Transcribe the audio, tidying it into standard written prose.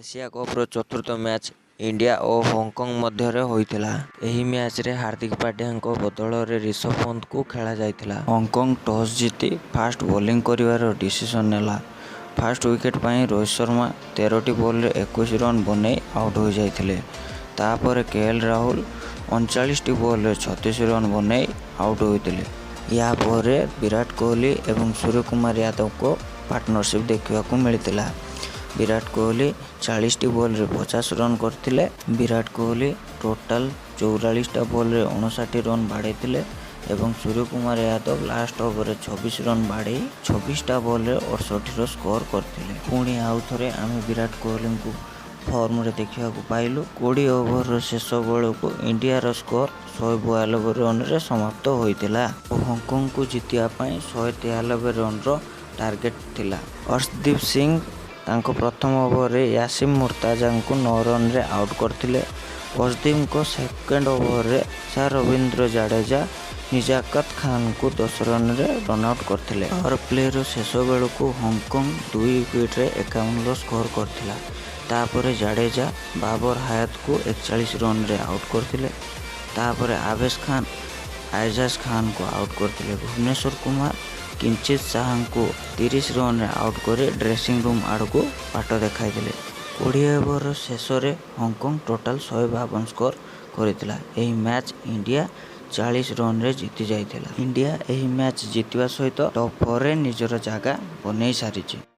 Asia କପ୍ର ଚତୁର୍ଥ match India ଓ Hong Kong ମଧ୍ୟରେ ହୋଇଥିଲା। ଏହି ମ୍ୟାଚ୍ରେ ହାର୍ଦ୍ଦିକ ପାଣ୍ଡ୍ୟାଙ୍କ ବଦଳରେ ରିଷଭ ପନ୍ତଙ୍କୁ ଖେଳାଯାଇଥିଲା। ହଂକଂ ଟସ୍ ଜିତି ଫାଷ୍ଟ ବୋଲିଂ କରିବାର ଡିସିସନ ନେଲା। ଫାଷ୍ଟ ୱିକେଟ୍ ପାଇଁ ରୋହିତ ଶର୍ମା 13ଟି ବଲରେ 21 ରନ୍ ବନେଇ ଆଉଟ୍ ହୋଇଯାଇଥିଲେ। ତାପରେ କେଏଲ ରାହୁଲ 39ଟି ବଲରେ 36 ରନ୍ ବନେଇ ଆଉଟ୍ ହୋଇଥିଲେ। ୟାପରେ ବିରାଟ କୋହଲି ଏବଂ ସୂର୍ଯ୍ୟକୁମାର ଯାଦବଙ୍କ ପାର୍ଟନରସିପ୍ ଦେଖିବାକୁ ମିଳିଥିଲା। ବିରାଟ କୋହଲି 40ଟି ବଲରେ 50 ରନ୍ କରିଥିଲେ। ବିରାଟ କୋହଲି ଟୋଟାଲ 44ଟା ବଲରେ 59 ରନ୍ ବାଡ଼େଇଥିଲେ ଏବଂ ସୂର୍ଯ୍ୟକୁମାର ଯାଦବ ଲାଷ୍ଟ ଓଭରରେ 26 ରନ୍ ବାଡ଼େଇ 26ଟା ବଲରେ 68ର ସ୍କୋର କରିଥିଲେ। ପୁଣି ଆଉ ଥରେ ଆମେ ବିରାଟ କୋହଲିଙ୍କୁ ଫର୍ମରେ ଦେଖିବାକୁ ପାଇଲୁ। 20 ଓଭରର ଶେଷ ବେଳକୁ ଇଣ୍ଡିଆର ସ୍କୋର 192 ରନରେ ସମାପ୍ତ ହୋଇଥିଲା ଓ ହଂକଂକୁ ଜିତିବା ପାଇଁ 193 ରନର ଟାର୍ଗେଟ ଥିଲା। ଅର୍ଶଦୀପ ସିଂ ତାଙ୍କ ପ୍ରଥମ ଓଭରରେ ୟାସିମ ମୁର୍ତାଜାଙ୍କୁ 9 ରନରେ ଆଉଟ୍ କରିଥିଲେ। ଅର୍ଶଦୀପଙ୍କ ସେକେଣ୍ଡ ଓଭରରେ ସାର୍ ରବୀନ୍ଦ୍ର ଜାଡେଜା ନିଜାକତ ଖାନଙ୍କୁ 10 ରନରେ ରନ୍ ଆଉଟ୍ କରିଥିଲେ। ପାୱାର ପ୍ଲେର ଶେଷ ବେଳକୁ ହଂକଂ 2 ୱିକେଟରେ 51ର ସ୍କୋର କରିଥିଲା। ତାପରେ ଜାଡେଜା ବାବର ହାୟତଙ୍କୁ 41 ରନରେ ଆଉଟ୍ କରିଥିଲେ। ତାପରେ ଆବେଶ ଖାନ ଆଇଜାଜ ଖାନଙ୍କୁ ଆଉଟ୍ କରିଥିଲେ। ଭୁବନେଶ୍ୱର କୁମାର କିଞ୍ଚିତ ସାହାଙ୍କୁ 30 ରନରେ ଆଉଟ୍ କରି ଡ୍ରେସିଂ ରୁମ୍ ଆଡ଼କୁ ବାଟ ଦେଖାଇଥିଲେ। 20 ଓଭରର ଶେଷରେ ହଂକଂ ଟୋଟାଲ 152 ସ୍କୋର କରିଥିଲା। ଏହି ମ୍ୟାଚ୍ ଇଣ୍ଡିଆ 40 ରନରେ ଜିତି ଯାଇଥିଲା। ଇଣ୍ଡିଆ ଏହି ମ୍ୟାଚ୍ ଜିତିବା ସହିତ ଟପ୍ ଫୋରରେ ନିଜର ଜାଗା ବନେଇ ସାରିଛି।